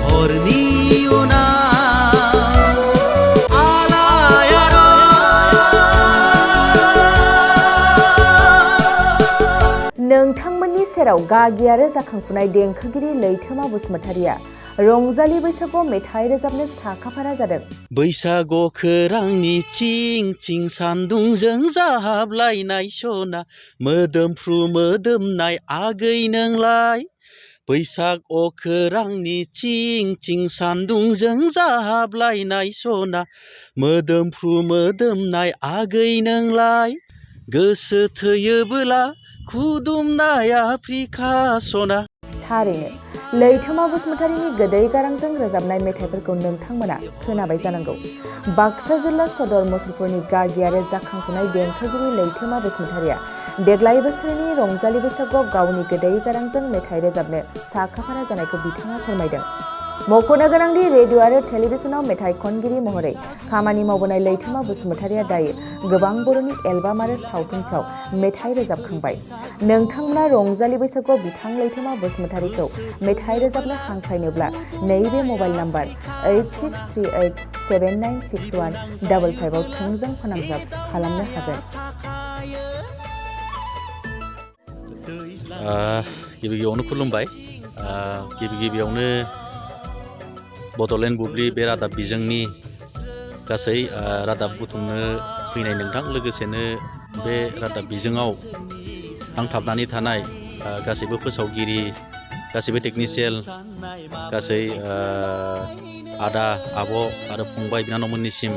हरनि उना नोंथांमोननि सेराव गागि आरो जाखांफुनाय देंखोगिरि लैथोमा बसुमतारिया रंजालि बैसागु मेथाइ रोजाबनो साखाफारा जादों। बैसागु खोरांनि चिं चिं सान्दुंजों जाहाबलायनाय सना मोदोमफ्रु मोदोमनाय आगै नोंलाय। बैसाग अखोरांनि चिं चिं सान्दुंजों जाहाबलायनाय सना मोदोमफ्रु मोदोमनाय आगै नोंलाय। गोसो थोयोबोला खुदुमनाया प्रिकासना। थारैनो लैथोमा बसुमतारिनि गोदै गारांजों रोजाबनाय मेथाइफोरखौ नोंथांमोना खोनाबाय जानांगौ। बाक्सा जिल्ला सदर मुसलपुरनि गागि आरो जाखांफुनाय देंखोगिरि लैथोमा बसुमतारिया देग्लाय बोसोरनि रंजालि बैसागुआव गावनि गोदै गारांजों मेथाइ रोजाबनो साखाफारा जानायखौ बिथाङा फोरमायदों। मख'नो गोनांदि रेडिअ आरो टेलिभिजनाव मेथाइ खनगिरि महरै खामानि मावबोनाय लैथोमा बसुमतारिया दायो गोबां बर'नि एलबाम आरो सावथुनफ्राव मेथाइ रोजाबखांबाय। नोंथांमोना रंजालि बैसागुआव बिथां लैथोमा बसुमतारिखौ मेथाइ रोजाबनो हांख्रायनोब्ला नैबे मबाइल नाम्बार 8638796155 आव थोंजों फोनांजाब खालामनो हागोन। गिबियावनो खुलुमबाय। गिबियावनो बड'लेण्ड बुब्लि बे रादाब बिजोंनि गासै रादाब बुथुमनो फैनाय नोंथां, लोगोसेनो बे रादाब बिजोङाव नांथाबनानै थानाय गासैबो फोसावगिरि, गासैबो टेकनिसियान, गासै आदा आब' आरो फंबाय बिनानावमोननिसिम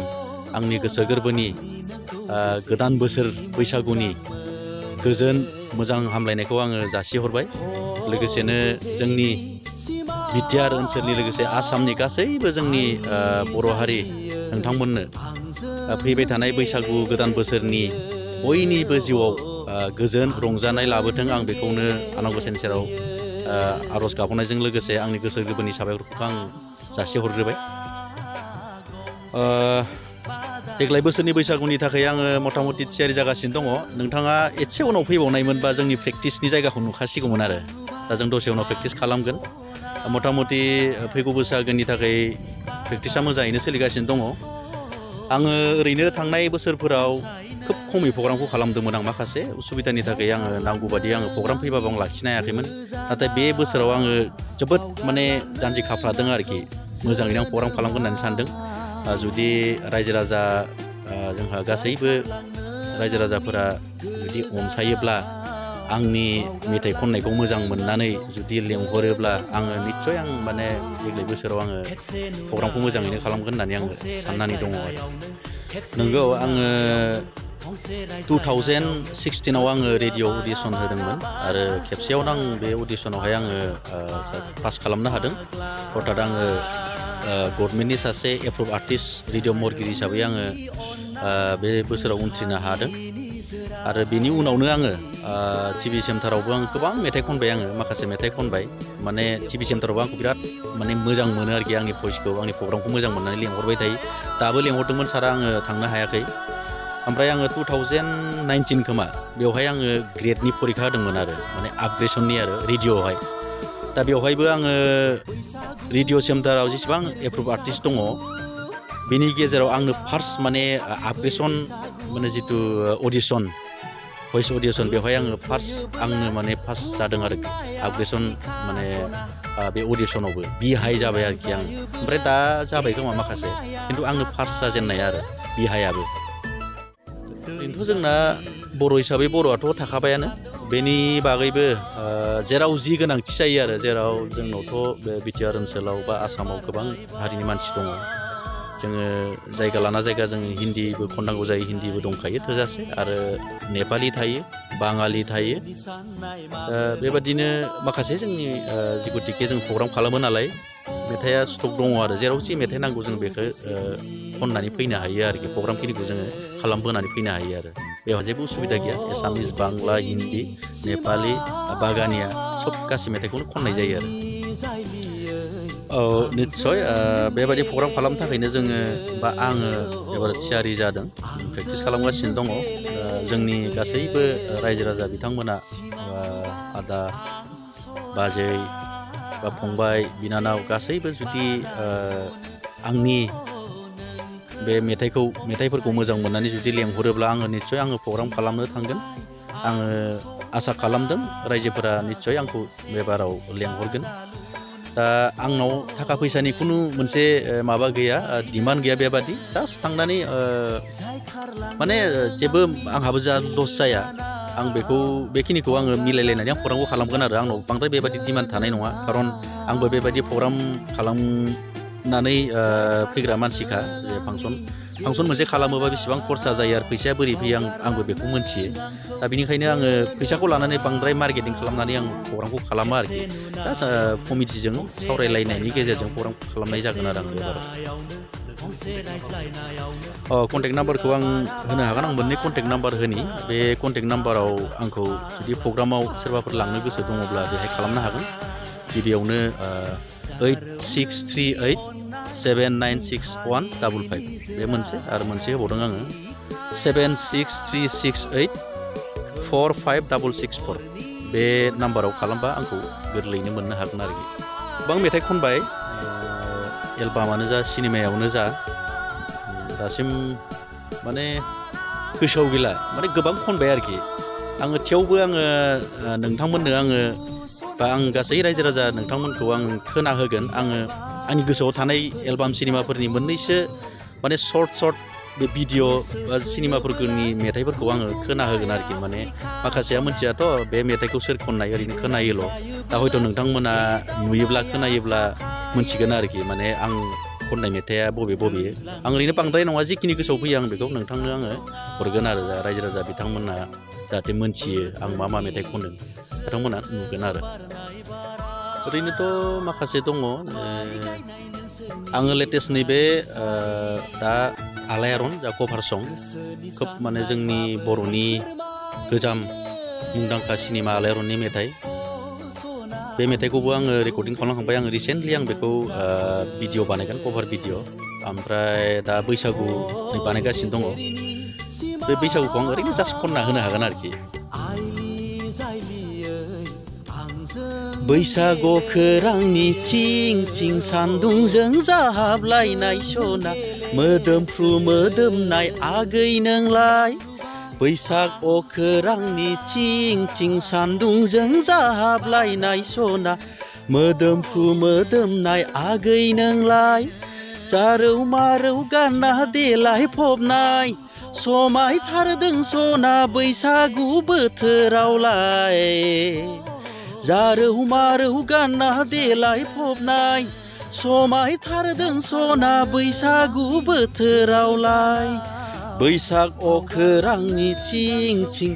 आंनि गोसो गोरबोनि गोदान बोसोर बैसागुनि गोजोन मोजां हामलायनायखौ आङो जासिहरबाय। लोगोसेनो जोंनि बिटिआर ओनसोलनि लोगोसे आसामनि गासैबो जोंनि बर' हारि नोंथांमोननो फैबाय थानाय बैसागु गोदान बोसोरनि बयनिबो जिउआव गोजोन रंजानाय लाबोथों, आं बेखौनो आनान गसाइनि सेराव आर'ज गाबनायजों लोगोसे आंनि गोसो गोरबोनि साबायखरखौ आं जासिहरग्रोबाय। देग्लाय बोसोरनि बैसागुनि थाखाय आङो मथा मथि थियारि जागासिनो दङ। नोंथाङा एसे उनाव फैबावनायमोनबा जोंनि प्रेक्टिसनि जायगाखौ नुखासिगौमोन आरो दा जों दसे उनाव प्रेक्टिस खालामगोन। मथा मथि फैगौ बैसागोनि थाखाय प्रेक्टिसा मोजाङैनो सोलिगासिनो दङ। आङो ओरैनो थांनाय बोसोरफोराव खोब खमै प्रग्रामखौ खालामदोंमोन। आं माखासे उसुबिदानि थाखाय आङो नांगौ बादि आङो प्रग्राम फैबाबो आं लाखिनो हायाखैमोन। नाथाय बे बोसोराव आङो जोबोद जानजि खाफ्रादों आरोखि, मोजाङैनो आं प्रग्राम खालामगोन होननानै सानदों। जुदि रायजो राजा जोंहा गासैबो रायजो राजाफोरा जुदि अनसायोब्ला, आंनि मेथाइ खननायखौ मोजां मोननानै जुदि लेंहरोब्ला आङो निस्सय देग्लाय बोसोराव आङो प्रग्रामखौ मोजाङैनो खालामगोन होननानै आङो साननानै दङ आरो। नंगौ, आङो 2016आव आङो रेडिअ अडिसन होदोंमोन आरो खेबसेयावनो आं बे अडिसनावहाय आङो पास खालामनो हादों। अर्थात आङो गभर्नमेन्टनि सासे एप्रुभ आर्टिस्ट रेडिअ महरगिरि हिसाबै आङो बे बोसोराव उनथ्रिनो हादों। आरो बेनि उनावनो आङो टिभि सेन्टारावबो आं गोबां मेथाइ खनबाय। आङो माखासे मेथाइ खनबाय, टिभि सेन्टारावबो आंखौ बिराद मोजां मोनो आरोखि, आंनि भइसखौ, आंनि प्रग्रामखौ मोजां मोननानै लेंहरबाय थायो। दाबो लेंहरदोंमोन सारा, आङो थांनो हायाखै। ओमफ्राय आङो 2019 खोमा बेवहाय आङो ग्रेडनि परिखा होदोंमोन आरो आपग्रेडसननि आरो रेडिअआवहाय। दा बेवहायबो आङो रेडिअ सेन्टाराव जेसेबां एप्रुभ आर्टिस्ट दङ बेनि गेजेराव आंनो फार्स्ट आपग्रेडसन जितु अडिसन, भइस अडिसन, बेवहाय आङो फार्स्ट जादों आरोखि आपग्रेडसन बे अडिसनावबो बि हाइ जाबाय आरोखि आं। ओमफ्राय दा जाबाय खोमा माखासे, खिन्थु आंनो फार्स्ट जाजेननाय आरो बि हाइआबो। ओरैनोथ' जोंना बर' हिसाबै बर'आथ' थाखाबायानो, बेनि बागैबो जेराव जि गोनांथि जायो आरो, जेराव जोंनावथ' बे बिटिआर ओनसोलाव बा आसामाव गोबां हारिनि मानसि दङ। जोङो जायगा लाना जायगा जोङो हिन्दीबो खननांगौ जायो, हिन्दीबो दंखायो थोजासे, आरो नेपालि थायो, बाङालि थायो। बेबादिनो माखासे जोंनि जिगुथिके जों प्रग्राम खालामो नालाय, मेथाइआ स्टक दङ आरो जेराव जि मेथाइ नांगौ जों बेखौ खननानै फैनो हायो आरोखि, प्रग्रामखिनिखौ जोङो खालामबोनानै फैनो हायो आरो बेवहाय जेबो उसुबिदा गैया। एसामिस, बांला, हिन्दी, नेपालि, बागानिया सब गासै मेथाइखौनो खननाय जायो आरो। औ निस्सय बेबायदि प्रग्राम खालामनो थाखायनो जोङो बा आङो एबार थियारि जादों, प्रेक्टिस खालामगासिनो दङ। जोंनि गासैबो रायजो राजा बिथांमोना, आदा बाजै बा फंबाय बिनानाव गासैबो जुदि आंनि बे मेथाइफोरखौ मोजां मोननानै जुदि लेंहरोब्ला आङो निस्सय आङो प्रग्राम खालामनो थांगोन आङो आसा खालामदों रायजोफोरा निस्सय आंखौ बे बाराव लेंहरगोन दा आंनाव थाखा फैसानि खुनु मोनसे माबा गैया डिमान्ड गैया बेबादि जास्ट थांनानै माने जेबो आंहाबो जा लस जाया आं बेखिनिखौ आङो मिलायलायनानै आं प्रग्रामखौ खालामगोन आरो आंनाव बांद्राय बेबादि डिमान्ड थानाय नङा खारन आंबो बेबादि प्रग्राम खालामनानै फैग्रा मानसिखा जे फांसन मोनसे खालामोबा बेसेबां खरसा जायो आरो फैसाया बोरै फैयो आंबो बेखौ मोनथियो दा बेनिखायनो आङो फैसाखौ लानानै बांद्राय मार्केटिं खालामनानै आं प्रग्रामखौ खालामा आरोखि दा कमिटिजों सावरायलायनायनि गेजेरजों प्रग्राम खालामनाय जागोन आरो आं बेबाराव कन्टेक्ट नाम्बारखौ आं होनो हागोन आं मोननै कन्टेक्ट नाम्बार होनि बे कन्टेक्ट नाम्बाराव आंखौ जुदि प्रग्रामाव सोरबाफोर लांनो गोसो दङब्ला बेहाय खालामनो हागोन गिबियावनो 8638796155 बे मोनसे आरो मोनसे होबावदों आङो 7636845664 बे नाम्बाराव खालामबा आंखौ गोरलैयैनो मोननो हागोन आरोखि गोबां मेथाइ खनबाय एलबामानो जा सिनेमायावनो जा दासिम माने गोसोआव गैला माने गोबां खनबाय आरोखि आङो थेवबो आङो नोंथांमोननो आङो बा आं गासै रायजो राजा नोंथांमोनखौ आं खोनाहोगोन आङो आंनि गोसोआव थानाय एलबाम सिनेमाफोरनि मोननैसो माने सर्ट बे भिडिअ बा सिनेमाफोरनि मेथाइफोरखौ आङो खोनाहोगोन आरोखि माने माखासेया मिथियाथ' बे मेथाइखौ सोर खननाय ओरैनो खोनायोल' दा हयथ' नोंथांमोना नुयोब्ला खोनायोब्ला मोनथिगोन आरोखि माने आं खननाय मेथाइआ बबे आं ओरैनो बांद्राय नङा जिखिनि गोसोआव फैयो आं बेखौ नोंथांनो आङो हरगोन आरो रायजो राजा बिथांमोना जाहाथे मोनथियो आं मा मेथाइ खनदों बिथांमोना नुगोन आरो ओरैनोथ' माखासे दङ आङो लेटेस्ट नैबे दा आलायारन जा कभार सं खोब माने जोंनि बर'नि गोजाम मुंदांखा सिनेमा आलायारननि मेथाइ बे मेथाइखौबो आङो रेकर्डिं खालामखांबाय आङो रिसेन्टलि आं बेखौ भिडिअ बानायगोन कभार भिडिअ ओमफ्राय दा बैसागु बानायगासिनो दङ बे बैसागुखौ आं ओरैनो जास्ट खनना होनो हागोन आरोखि बैसागु खोरांनि थिं थिं सान्दुंजों जाहाबलायनाय सना मोदोमफ्रु मोदोमनाय आगै नोंलाय बैसाग अखोरांनि थिं थिं सान्दुंजों जाहाबलायनाय सना मोदोमफ्रु मोदोमनाय आगै नोंलाय जारौ मारौ गानना देलाय फबनाय समायथारदों सना बैसागु बोथोरावलाय जारौ मारौ गानना देलाय फबनाय समायथारदों सना बैसागु बोथोरावलाय बैसाग अखोरांनि थिं थिं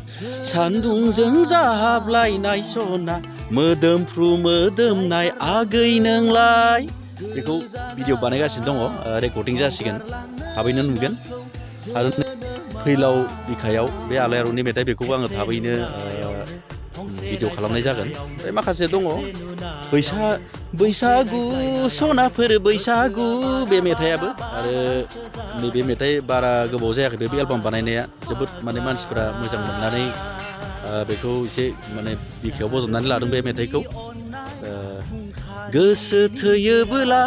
सान्दुंजों जाहाबलायनाय सना मोदोमफ्रु मोदोमनाय आगै नोंलाय बेखौ भिडिअ बानायगासिनो दङ रेकर्डिं जासिगोन थाबैनो नुगोन आरो फैलाव बिखायाव बे आलायारननि मेथाइ बेखौबो आङो थाबैनो भिडिअ खालामनाय जागोन ओमफ्राय माखासे दङ बैसागु सनाफोर बैसागु बे मेथाइयाबो आरो नैबे मेथाइ बारा गोबाव जायाखै बे एलबाम बानायनाया जोबोद माने मानसिफ्रा मोजां मोननानै बेखौ एसे माने बिखायाव बजबनानै लादों बे मेथाइखौ गोसो थैयोबोला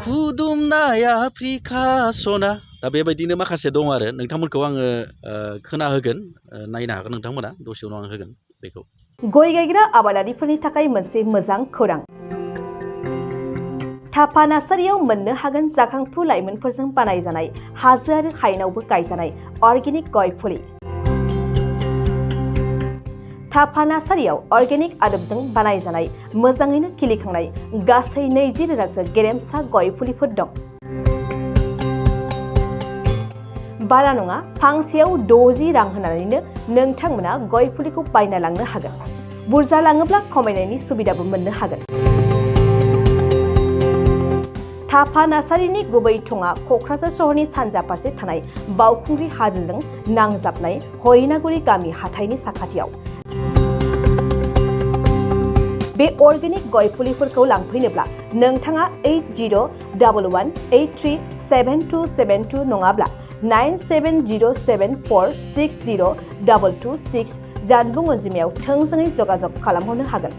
खुदुमनाय आफ्रिका सना दा बेबायदिनो माखासे दं आरो नोंथांमोनखौ आङो खोनाहोगोन नायनो हागोन नोंथांमोना दसे उनाव आं होगोन बेखौ गय गायग्रा आबादारिफोरनि थाखाय मोनसे मोजां खौरां थापा नार्सारियाव मोननो हागोन जाखांफु लाइमोनफोरजों बानायजानाय हाजो आरो हायेनावबो गायजानाय अर्गेनिक गय फुलि थापा नार्सारियाव अर्गेनिक आदबजों बानायजानाय मोजाङैनो खिलिखांनाय गासै 20,000सो गेरेमसा गय फुलिफोर दं बारा नङा फांसेयाव 60 रां होनानैनो नोंथांमोना गय फुलिखौ बायना लांनो हागोन बुरजा लाङोब्ला खमायनायनि सुबिदाबो मोननो हागोन थापा नार्सारिनि गुबै थङा क'क्राझार सहरनि सानजा फारसे थानाय बावखुंग्रि हाजोजों नांजाबनाय हरिनागुरि गामि हाथाइनि साखाथियाव बे अर्गेनिक गय फुलिफोरखौ लांफैनोब्ला नोंथाङा 8011837272 नङाब्ला 9707460226 जानबुं अनजिमायाव थोंजोङै जगाजग खालामहरनो हागोन